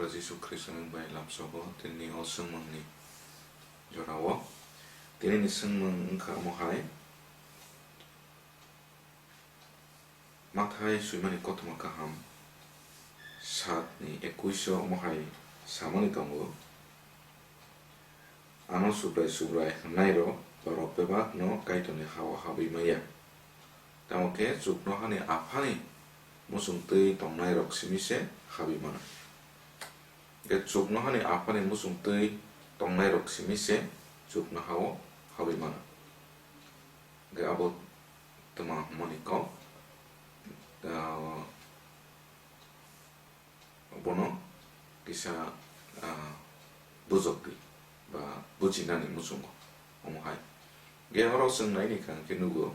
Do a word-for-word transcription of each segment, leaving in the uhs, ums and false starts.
Jisu Khristoni bai lamsogo tini o swngmungni jorao. Tinini swngmung wngkha omo hai, Mathai swimani kothoma kaham satni ekuiso omo hai samani tongo, "Ano Subrai Subrai hwnnairok, borok bebakno Kaitorni ha-o habwi maya. Tamo khe chuknohani Aphani muchungtwi tongnairok simi se habwi mano." Hwnkhe chuknohani Aphani muchungtwi tongnairok simi se chuknoha-o habwi mano. Hwnkhe abo twma hwnmani kok, ah, bono kisa, ah, bujokdi ba bujinani muchungo omo hai. Ge oro chwng naini kha hwnkhe nugo,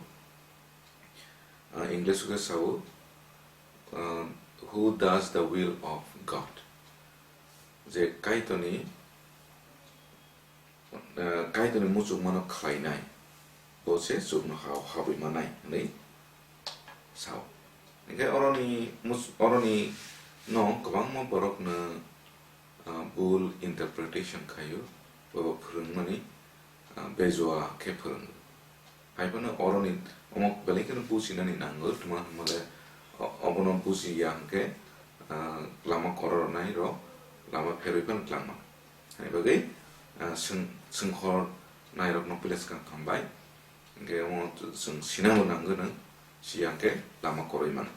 ah, English o khe sao, ah, "Who does the will of God?" Je Kaitorni, eh, Kaitorni muchungmano khlainai, bo se chuknoha-o habwi manai hwnwi sao. Hwnkhe oroni mus-, oroni no kwbangma borokno, ah, bul interpretation khaio, bo phwrwngmani, ah, bejua khe phwrwngo. Hai phano oroni omo belai kheno bujinani nango, tma hwnmale o-, obono bujiya hwnkhe, ah, lama korornai rok lama pherwi phano tlangma. Hai bagwi, ah, swng-, swngkhor nairokno puila swkang hambai. Hwnkhe omo chwng sinabo nangwno, siya hwnkhe lama koroi mano.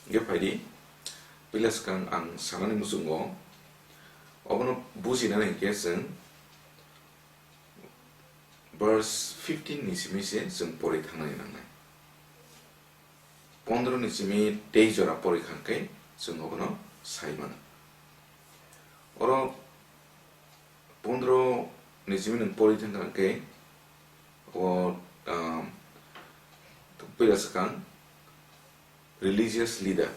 Hwnkhe phaidi, puila swkang ang sanani muchungo, obono bujinani hwnkhe chwng verse fifteen ni simi se chwng pori thangnani nangnai. Pondro ni simi tei jora pori kha khe chwng obono sai mano. Oro pondro ni simi nwng pori thang kha khe o, um, puila swkang religious leader,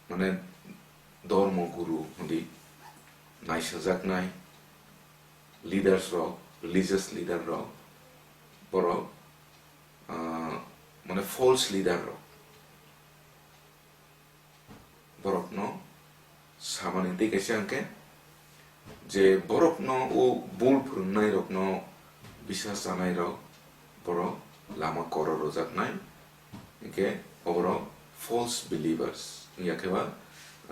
mane, dhormo guru hwnwi naisajaknai leaders rok, religious leader rok, borok, ah, mane, false leader rok, borokno samani tei kaisa hwnkhe je borokno o bul phwrwngnairokno bisas chanairok, borok lama koror rwjaknai, hwnkhe oborok false believers wngya khe ba,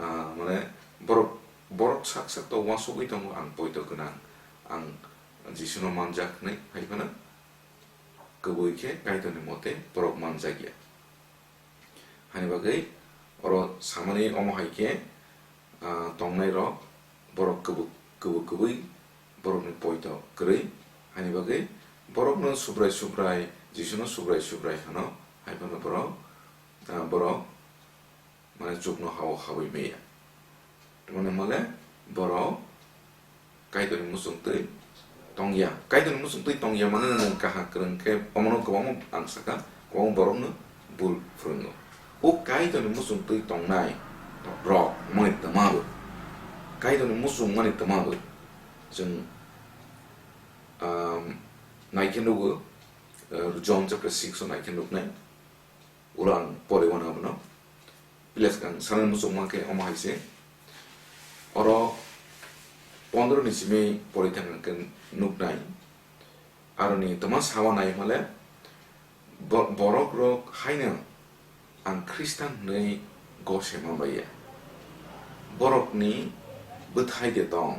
ah, mane borok, borok sak sak to uansugwi tongo, "Ang poito gwnang, ang Jisuno manjak," hwnwi hai phano kwbui khe Kaitorni mote borok manjakya. Hani bagwi oro samani omo hai khe, ah, tongnai rok borok kwbuk, kwbuk kwbwi borokni poito kwrwi, hani bagwi borokno Subrai Subrai, Jisuno Subrai Subrai hwno, hai phano borok, ah, borok mane chuknoha-o habwi maya. Tamoni hwnmale borok Kaitorni muchungtwi tongya. Kaitorni muchungtwi tongya mane nwng kaham kwrwng khe omono kwbangma ang sakha, kwbangma borokno bul phwrwngo. O Kaitorni muchungtwi tongnai rok mani twma bo, Kaitorni muchung mani twma bo chwng, um, nai khe nugo, uh, John chapter six o nai khe nuknai. Ulo ang pori wano abono. Pila swkang sanani muchungma khe omo hai se. Oro pondro ni simi pori thang khe nuknai. Aroni twma sawa nai hwnle bo-, borok rok haino ang Khristan hwnwi gose ma baiya. Borokni bwthai de tong.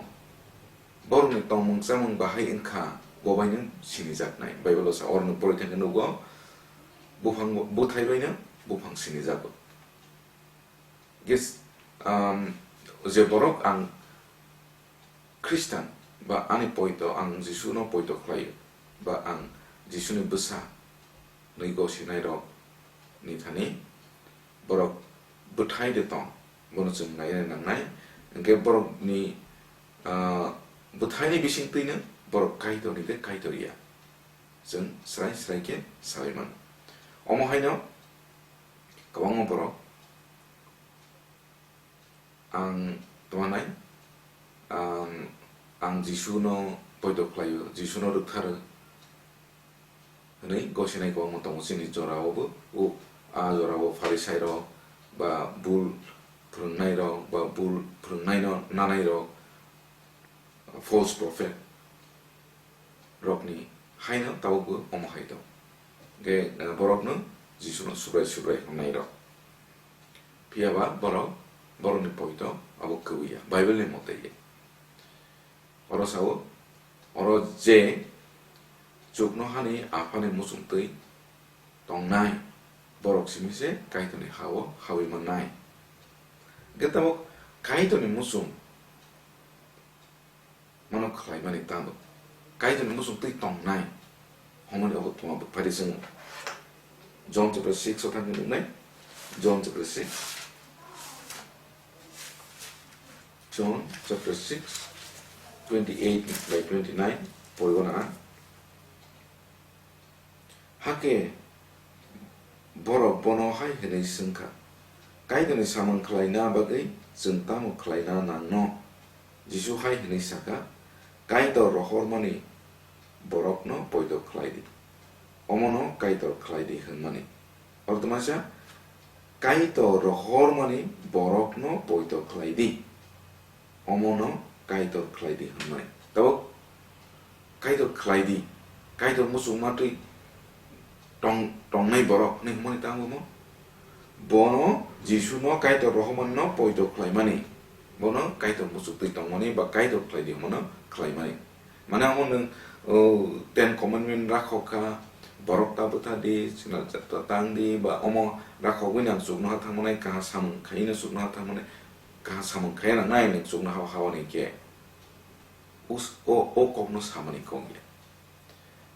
Borokni tongmung chamung bahai wngkha, bo baino sinijaknai. Bible o sa, oroni pori thang khe nugo, buphang, bwthai baino buphang sinijago. Yes, um, je borok ang Khristan ba ani poito, ang Jisuno poito khlaio, ba ang Jisuni bwsa hwnwi gosinai rok ni thani borok bwthai de tong, bono chwng naiya nangnai. Hwnkhe borokni, ah, bwthaini bisingtwino borok Kaitorni tei Kaitor ya. Chwng srai srai khe saui mano. Omo haino kwbangma borok ang tongmanai, ang, ang Jisuno poito khlaio, Jisuno rwktharo hwnwi gosinai kwbangma tongo chini jorao bo. O, a jorao Pharisairok ba bul phwrwngnairok ba bul phwrwngnaino nanairok false prophet rokni haino tabukbo omo hai tong. Hwnkhe, eh, borokno Jisuno Subrai Subrai hwnnai rok. Phiya ba borok, borokni poito abo kwbwi ya, Bible ni mote ya. Oro sao, oro je chuknohani Aphani muchungtwi tongnai borok simi se Kaitorni ha-o hawi mannai. Hwnkhe tabuk Kaitorni muchung mano khlaimani tamo. Kaitorni muchungtwi tongnai hwnmani obo tongma bwphari chwngo. John chapter six o thangwi nuknai. John chapter six. John chapter six, twenty-eight by twenty-nine poriwo na. Hakhe borok bono hai hwnwi swngkha, "Kaitorni samung khlaina bagwi chwng tamo khlaina nangno?" Jisu hai hwnwi sakha, "Kaitor rohormani borokno poito khlai di, omono Kaitor khlai di hwnmani." Oro tongmasa, "Kaitor rohormani borokno poito khlai di." Omono Kaitor khlai di hwnmani. Tabuk Kaitor khlai di, Kaitor muchungma twi tong-, tongnai borok hwnwi hwnmani tamo mo? Bono Jisuno Kaitor rohormanino poito khlaimani, bono Kaitor muchuk twi tongmani ba Kaitor khlai di hwnmano khlaimani. Mane omo nwng, o, Ten Commandment rakhok kha, borok ta bwtha di, chwla chapta tang di, ba omo rakhogwi nang chuknoha thangmani kaha samung khaino chuknoha thangmani. Kaha samung khe nangnai nwng chuknoha hao hini khe. Us-, o, o kokno samani kok ya.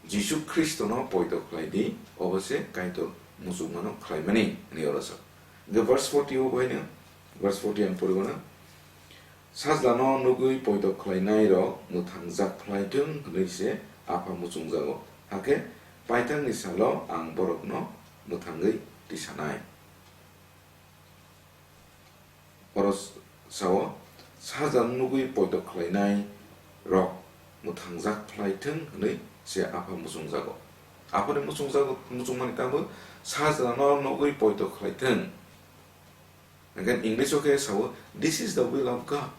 Jisu Khristono poito khlai di, obo se Kaitor muchungmano khlaimani, hwnwi oro sa. Hwnkhe verse forty o bohaino, verse forty ang porigo na. Sajlano nugwi poito khlainairok mwthangjak phlai thung hwnwi se Apha muchungjago. Hakhe paithakni salo ang borokno mwthangwi tisanai. Oro s-, sao, sajlano nugwi poito khlainai rok mwthangjak phlai thung hwnwi se Apha muchungjago. Aphani muchungjago, muchungmani tamo sajlano nugwi poito khlai thung. Again, English o khe sao, "This is the will of God."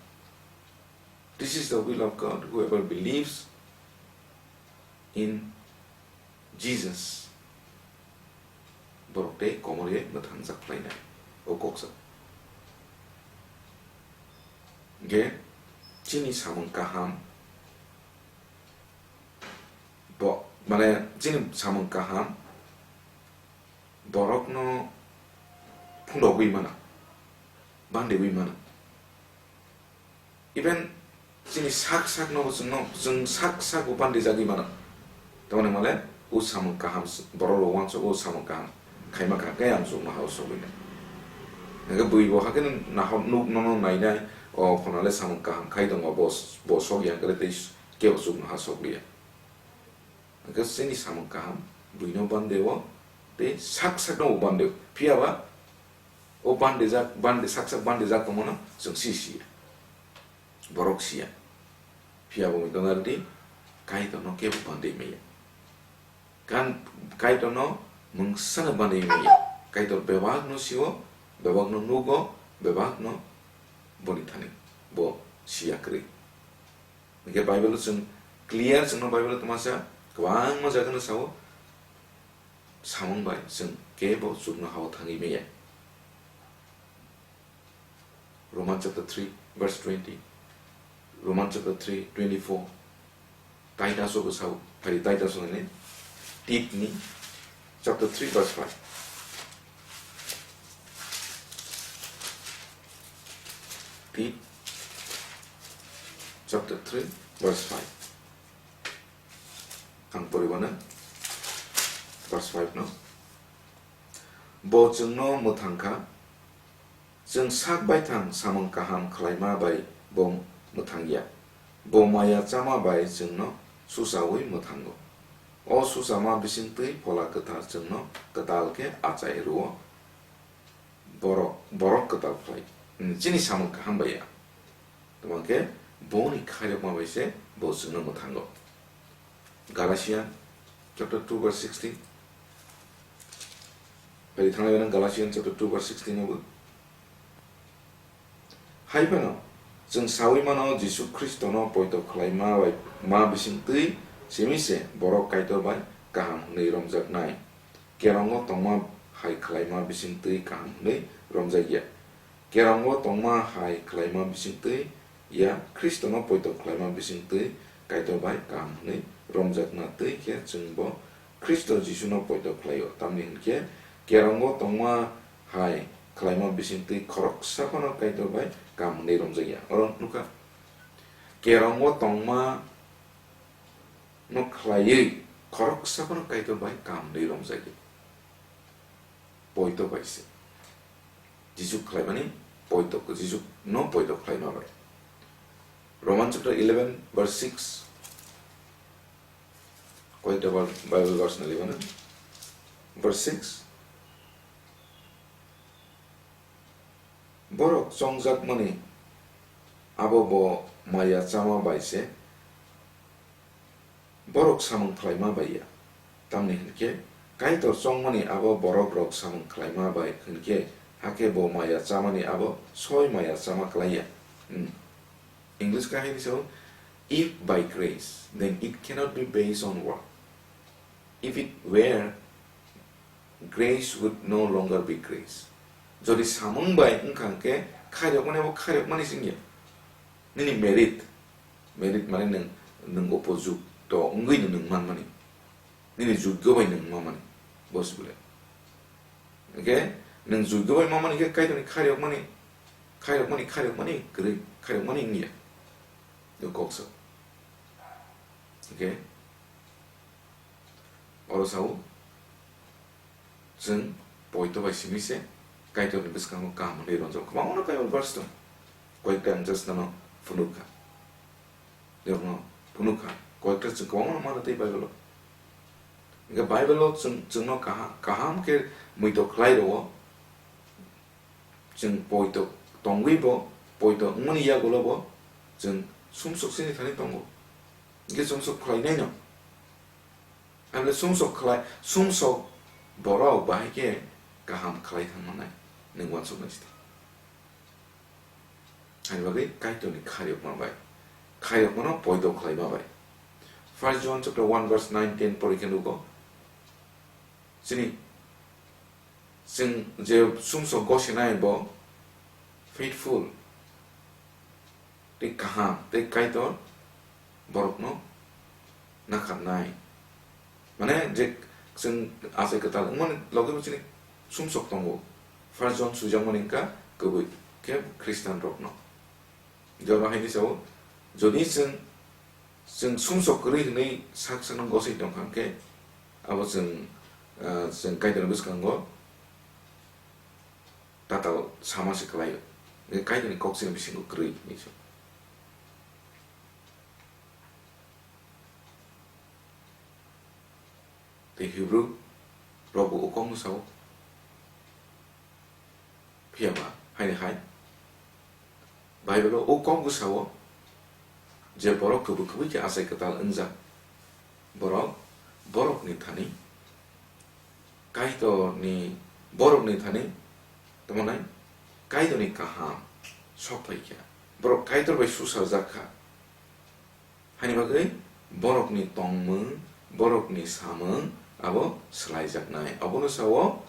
This is the will of God. Whoever believes in Jesus, borok tei komorye mwthangjak khlainai. O kok sa. Ge, chini samung kaham. Bo, mane, chini samung kaham. Borokno phundogwi mano, bandiwi mano. Even chini sak sakno bo chwngno, chwng sak sakbo bandijagwi mano. Tamoni male o samung kaham s-, borok rok uansuk o samung kaham khaima kha khe ang chuknoha o sogwi nai. Hwnkhe bwi bo hakhe nahor nuk nono nainai, o khonale samung kaham khai tongo, bo s-, bo sokya hwnkhe tei s-, kebo chuknoha sokliya. Hwnkhe chini samung kaham buino bandeo tei sak sakno bo bandeo. Phiya ba o bandejak, bande, sak sak bandejak tongmano chwng si siya. Borok siya. Phiya bo wngwi tongna rwdi, Kaitorno kebo bandei maya. Kan-, Kaitorno mungsano bandei maya. Kaitor bebakno sio, bebakno nugo, bebakno boni thani bo siya kwrwi. Hwnkhe Bible chwng clear, chwngno Bible twmasa kwbangma jagano sao, samung bai chwng kebo chuknoha o thangwi maya. Roman chapter three verse twenty, Roman chapter three twenty-four, Titus o bwsao, phari Titus o hwnwi, Tit ni chapter three verse five. Tit chapter three verse five. Ang poribana verse five no. Bo chwngno mwthang kha, chwng sak baithang samung kaham khlaima bai bo mwthang ya. Bo maya chama bai chwngno susaui mwthango. O susama bisingtwi Phola Kwthar chwngno kwtal khe achai rwo. Borok, borok kwtal khlai, chini samung kaham bai ya. Tamo khe boni khairokma bai se bo chwngno mwthango. Galatian chapter two verse sixteen. Phai thangna gana Galatian chapter two verse sixteen o bo. Hai phano Chwng saui mano, Jisu Khristono poito khlaima bai ma bisingtwi simi se borok Kaitor bai kaham hwnwi romjaknai. Kerongo tongma hai khlaima bisingtwi kaham hwnwi romjakya. Kerongo tongma hai khlaima bisingtwi ya, Khristono poito khlaima bisingtwi Kaitor bai kaham hwnwi romjakna twi khe chwngbo Khristo Jisuno poito khlaio. Tamni hwn khe kerongo tongma hai khlaima bisingtwi khoroksa phano Kaitor bai kaham hwnwi romjakya. Oro nukha, kerongo tongma no khlaiwi khoroksa phano Kaitor bai kaham hwnwi romjakya. Poito bai se. Jisu khlaimani poito, Jisu no poito khlaima bai. Roman chapter eleven verse six. Koyekta Bi-, Bible verse nali mano. Verse six. Borok chongjakmani abo bo maya chama bai se, borok samung khlaima bai ya. Tamni hwn khe Kaitor chongmani abo borok rok samung khlaima bai hwn khe, hakhe bo maya chamani abo soi maya chama klai ya. Hmm. English kahini sao, "If by grace, then it cannot be based on work. If it were, grace would no longer be grace." Jodi samung bai wngkha hwnkhe khairokmani abo khairokmani se wngya. Nini merit, merit mane nwng, nwng upojukto wngwi nwng manmani. Nini jugyo bai nwng manmani. Bo se bole. Hwnkhe nwng jugyo bai manmani khe Kaitorni khairokmani, khairokmani, khairokmani kwrwi, khairokmani wngya. Bo kok sao. Hwnkhe oro sao, chwng poito bai simi se Kaitorni bwskango kaham hwnwi ronjak. Kwbangma no Bible verse tong. Koyekta ang just nano phunuk kha. Jorokno phunuk kha. Koyekta chwng kwbangma no mano tei Bible o. Hwnkhe Bible o chwng, chwngno kaha-, kaham khe muitok khlai rwo. Chwng poito tongwi bo, poito wngmani yagulo bo chwng sumsok chini thani tongo. Hwnkhe sumsok khlainai no. Ang le sumsok khlai, sumsok borok bahai khe kaham khlai thang mannai, nwng uansuknai sita. Ani bagwi Kaitorni khairokma bai, khairokmano poito khlaima bai. First John chapter one verse nine, ten pori khe nugo. Chini, chwng je sumsok gosinai bo faithful, tei kaham, tei Kaitor borokno nakharnai. Mane, je chwng achai kwtal wngmani logi bo chini sumsok tongo. First John swijakmani wngkha kwbwi khe Khristian rokno. Jora haini sao, jodi chwng, chwng sumsok kwrwi hwnwi sak sakno gosoi tongkha hwnkhe, abo chwng, ah, chwng Kaitorni bwskango tatal sama se kwlaio. Hwnkhe Kaitorni kok chini bisingo kwrwi hinwi sao. Tei Hebrew rok bo o kokno sao. Phiya ba, haini hai. Bible o o kok bo sao, je borok kwbwi kwbwi khe achai kwtal wngjak. Borok, borokni thani Kaitorni, borokni thani, tamo nai, Kaitorni kaham sok phai kha. Borok Kaitor bai susa jak kha. Haini bagwi borokni tongmung, borokni samung abo swlaijaknai. Obono sao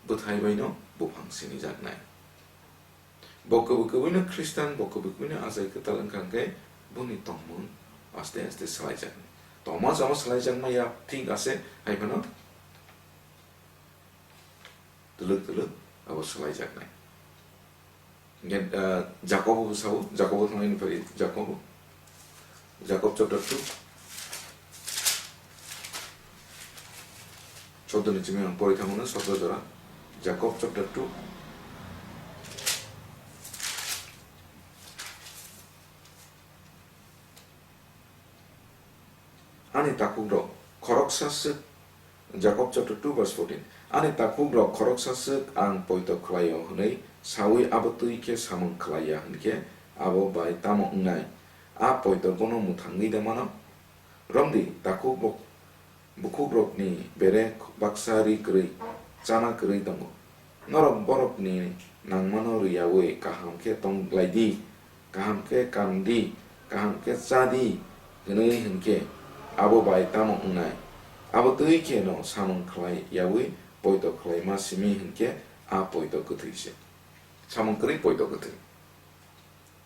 bwthai baino buphang sinijaknai. Bo kwbwi kwbwino Khristan, bo kwbwi kwbwino achai kwtal wngkha hwnkhe boni tongmung aste aste swlaijaknai. Tongma jama swlaijakma ya thik ase, hai phano twlwk twlwk abo swlaijaknai. Hingke, ah, Jakobo bwsao, Jakobo thangnaini phari Jakobo. Jakob chapter two. Sotro ni simi ang pori thangmano, sotro jora. Jakob chapter two. Ani takhukrok khoroksa swk, Jakob chapter two verse fourteen. Ani takhukrok khoroksa swk ang poito khlaio hwnwi saui abo twi khe samung khlai ya hwn khe abo bai tamo wngnai? A poito bono mwthangwi de mano? Romdi, takhuk bok-, bukhukrokni bere baksa ri kwrwi, chana kwrwi tongo. Norok borokni nangmano rwiyaui kaham khe tong lai di. kaham khe kan di, kaham khe cha di hwnwi hwn khe abo bai tamo wngnai? Abo twi khe no samung khlai yaui poito khlaima simi hwn khe a poito kwthwi se. Samung kwrwi poito kwthwi.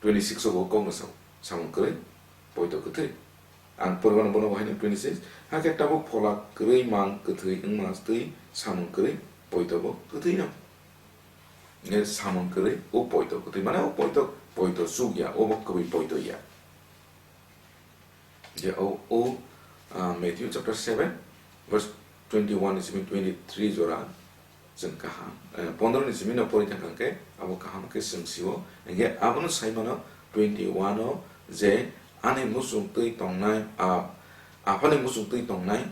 Twenty six o bo kok no sao, samung kwrwi poito kwthwi. Ang poriban bono bo haino twenty six, hakhe tabuk phola kwrwi mang kwthwi wngma twi samung kwrwi poito bo kwthwi no. Nge samung kwrwi o poito kwthwi mane o poito, poito chuk ya, o bo kwbwi poito ya. Je o, o, ah, Matthew chapter seven, verse twenty one ni simi twenty three jora chwng kaham, eh, pondro ni simi no pori thang khe abo kaham khe chwng sio. Hingkhe abono sai mano twenty one o je ani muchung twi tongnai, ah, aphani muchung twi tongnai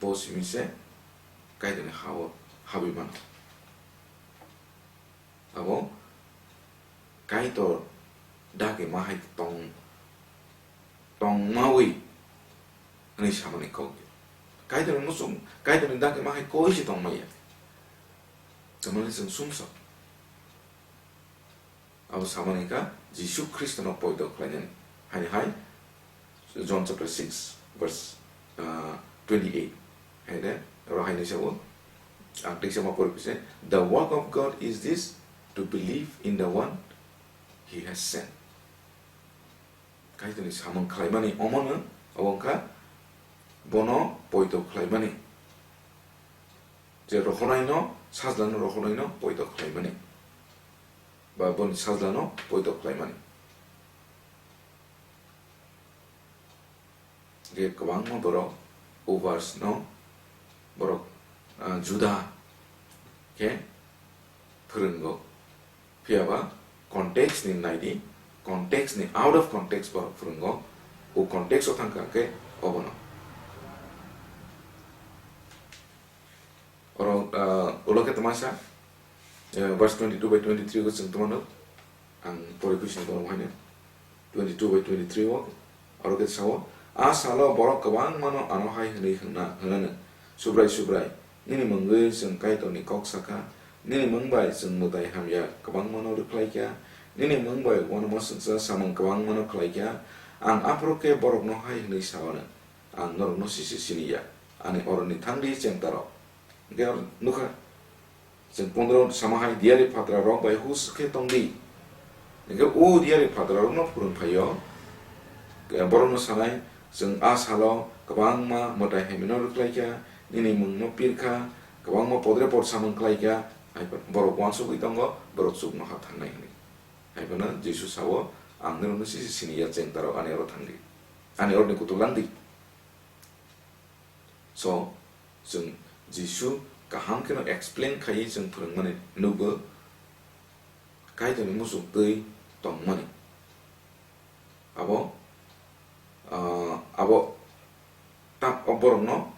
bo simi se Kaitorni ha-o habwi mano. Abo Kaitor dagi ma hai tong, tongmawi hwnwi samani kok. Kaitorni muchung, Kaitorni dagi ma hai koi se tongmaya. Tamani chwng sumsok. Abo samani kha Jisu Khristono poito khlainani. Haini hai John chapter six verse, uh, twenty eight. Hai de, oro haini sao, ang teisa ma pori pise, "The work of God is this, to believe in the one he has sent." Kaitorni samung khlaimani omono, abo wngkha bono poito khlaimani. Je rohornaino, sajlano rohornaino poito khlaimani. Ba boni sajlano poito khlaimani. Je kwbangma borok o verse no borok, ah, juda khe phwrwngo. Phiya ba context ni naidi, context ni out of context borok phwrwngo. O context o thangkha khe obono. Oro, ah, ulo khe twmasa, eh, verse twenty two by twenty three o chwng twmano, ang pori khuisini bono haino. Twenty two by twenty three o, oro khe sao, "A salo borok kwbangmano ano hai hwnwi hwna-, hwnano, 'Subrai, Subrai, nini mungwi chwng Kaitorni kok sakha, nini mung bai chwng mwtai hamya kwbangmano rwkhlaikha, nini mung bai uanama swngcha samung kwbangmano khlaikha.' Ang aphuru khe borokno hai hwnwi sa-o, 'Ang norokno sisi sini ya, ani oroni thangdi chengtarok.'" Hingkhe oro nukha, chwng pondro sama hai diyari phatrarok bai hus khe tongdi. Hingkhe o diyari phatrarokno phwrwng phaio, borokno sanai, "Chwng a salo kwbangma mwtai hamyano rwkhlaikha, nini mungno pirkha, kwbangma podre pod samung khlaikha," hai phano borok uansugwi tongo, borok chuknoha thangnai hwnwi. Hai phano Jisu sao, "Ang norokno sisi sini ya, chengtarok ani oro thangdi, ani oroni kutung langdi." So, chwng Jisu kaham kheno explain khaiwi chwng phwrwngmani nukgo, Kaitorni muchung twi tongmani. Abo, ah, abo ta-, o borokno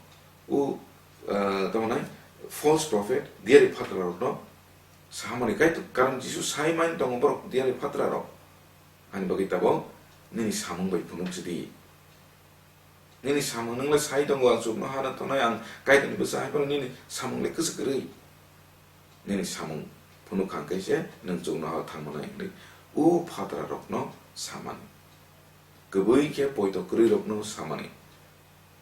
u, ah, tamo nai false prophet, diyari phatrarokno sahamani Kaitor, karon Jisu sai mani tongo borok diyari phatrarok. Ani bagwi tabok nini samung bai phunuk sidi. Nini samung nwng le sai tongo, "Ang chuknoha no tongnai, ang Kaitorni bwsa," hai phano nini samung le kwchwk kwrwi. Nini samung phunuk kha hwnkhe se nwng chuknoha o thang manai hwnwi o phatrarokno samani. Kwbwi khe poito kwrwirokno samani.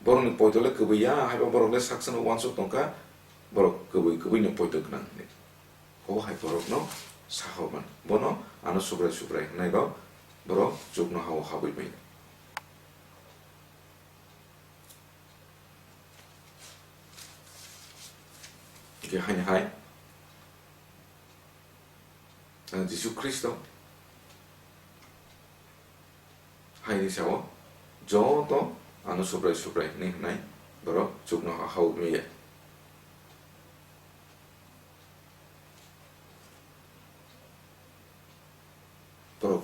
Borokni poito le kwbwi ya, haiba borok le saksano uansuk tongkha, borok kwbwi kwbwino poito gwnang hwnwi. O hai borokno sahormani. Bono ano Subrai Subrai hwnwi rok, borok chuknoha o habwi manya. Hingkhe haini hai, ah, Jisu Khristo haini sao joto ano Subrai Subrai hwnwi hwnai borok chuknoha o habwi manya. Borok,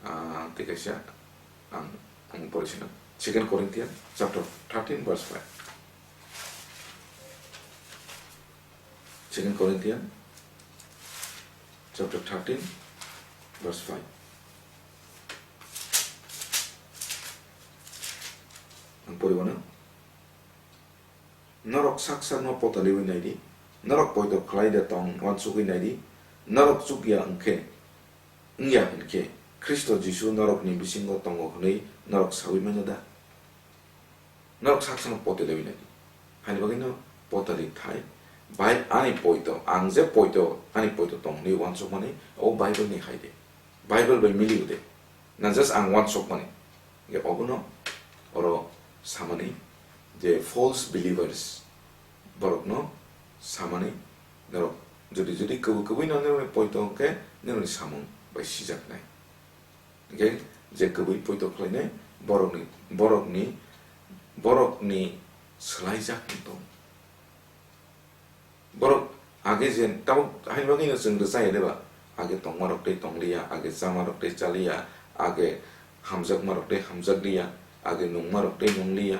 ah, tei kaisa ang, ang pori sino. Second Corinthians chapter thirteen verse five. Second Corinthians chapter thirteen verse five. Ang pori mano. Norok sak sakno potaliwi naidi, norok poito khlai de tong uansugwi naidi, norok chukya wngkhe, wngya hwnkhe, Khristo Jisu norokni bisingo tongo hwnwi norok saui manya da? Norok sak sano pote lewi nai di. Haini bagwino potali thai. Bai ani poito, ang je poito, ani poito tong hwnwi uansukmani, o Bible ni hai de. Bible bai milio de. Na just ang uansukmani. Ge obono oro samani je false believers borokno samani norok jodi jodi kwbwi kwbwi no norokni poito hwnkhe norokni samung bai sijaknai. Hingke je kwbwi poito khlainai borokni, borokni, borokni swlaijak wng tong. Borok age je tabuk haini bagwino chwng rwchaya de ba? Age tongmarok tei tongliya, age chamarok tei chaliya, age hamjakmarok tei hamjakliya, age nungmarok tei nungliya.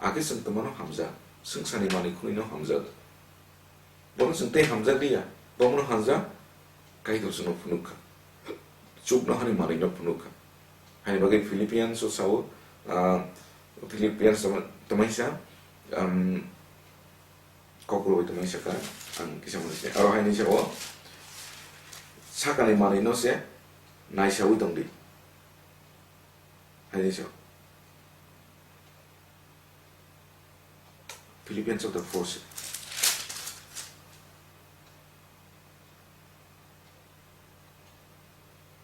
Age chwng twmano hamjak, swngcharni manwi khwnwino hamjak. Bono chwng tei hamjakliya, bono hamjak, Kaitor chwngno phunuk kha. Chuknohani manwino phunuk kha. Haini bagwi Philippians o sao, ah, Philippians tama-, tamaisa, um, kokroi tamaisa ka, ang kisa mani se. Aro haini sao, sakani manwino se naisaui tongdi. Haini sao. Philippians chapter four se.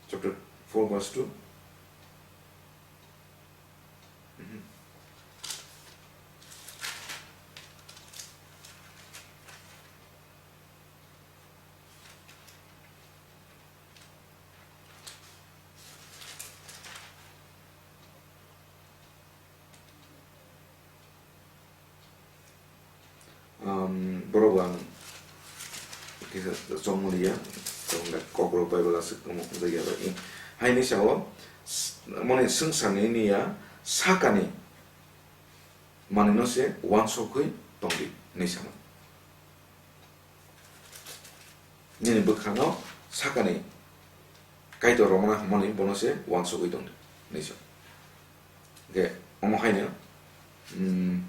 Chapter four verse two. Mhm. Um, borok ang kisa chongmani ya, chongda kokro Bible aswk tongmo hwnjak ya bai. Haini sao, s-, mani swngcharni ni ya, sakani manwino se uansukwi tongdi hinwi sama. Nini bwkhano sakani Kaitor romna hwnmani bono se uansugwi tongdi, hinwi sa. Hwnkhe omo haino, mm,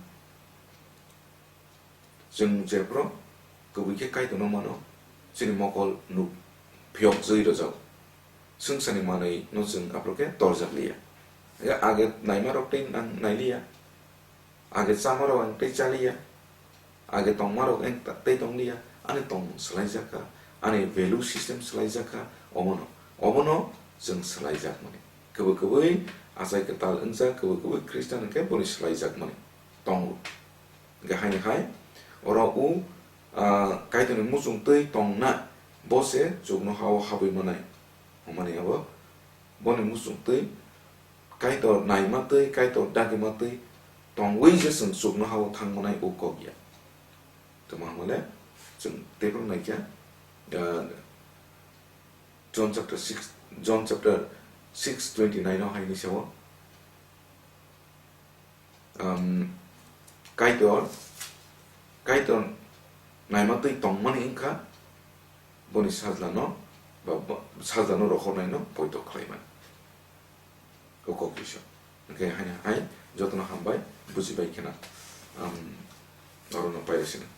chwng jephru kubui khe Kaitorno mano, chini mokol nuk phiyokjagwi rwjago. Swngcharni manwino chwng aphuru khe torjak liya. Hwnkhe age naimarok tei nang nailiya. Age chamarok ang tei chaliya, age tongmarok ang ta-, tei tongliya, ani tongmung swlaijak kha, ani value system swlaijak kha, omono, obono chwng swlaijakmani. Kwbwi kwbwi achai kwtal wngjak, kwbwi kwbwi Christian hwnkhe boni swlaijakmani tongo. Hwnkhe haini hai, oro o, ah, Kaitorni muchung twi tongna, bo se chuknoha-o habwi manai, hwnmani abo boni muchung twi Kaitor naima twi, Kaitor dagima twi tongwi je chwng chuknoha-o thang manai o kok ya. Tamo hwnmale chwng teiphru naikha, ah, John chapter six, John chapter six twenty nine o hai hinwi sao, um, Kaitor, Kaitor naima twi tongmani wngkha boni sajlano, ba, ba, sajlano rohornaino poito khlaimani. O kok bisa. Hwnkhe haino hai jotono hambai, bujibai kheno. Am, orono pairasino.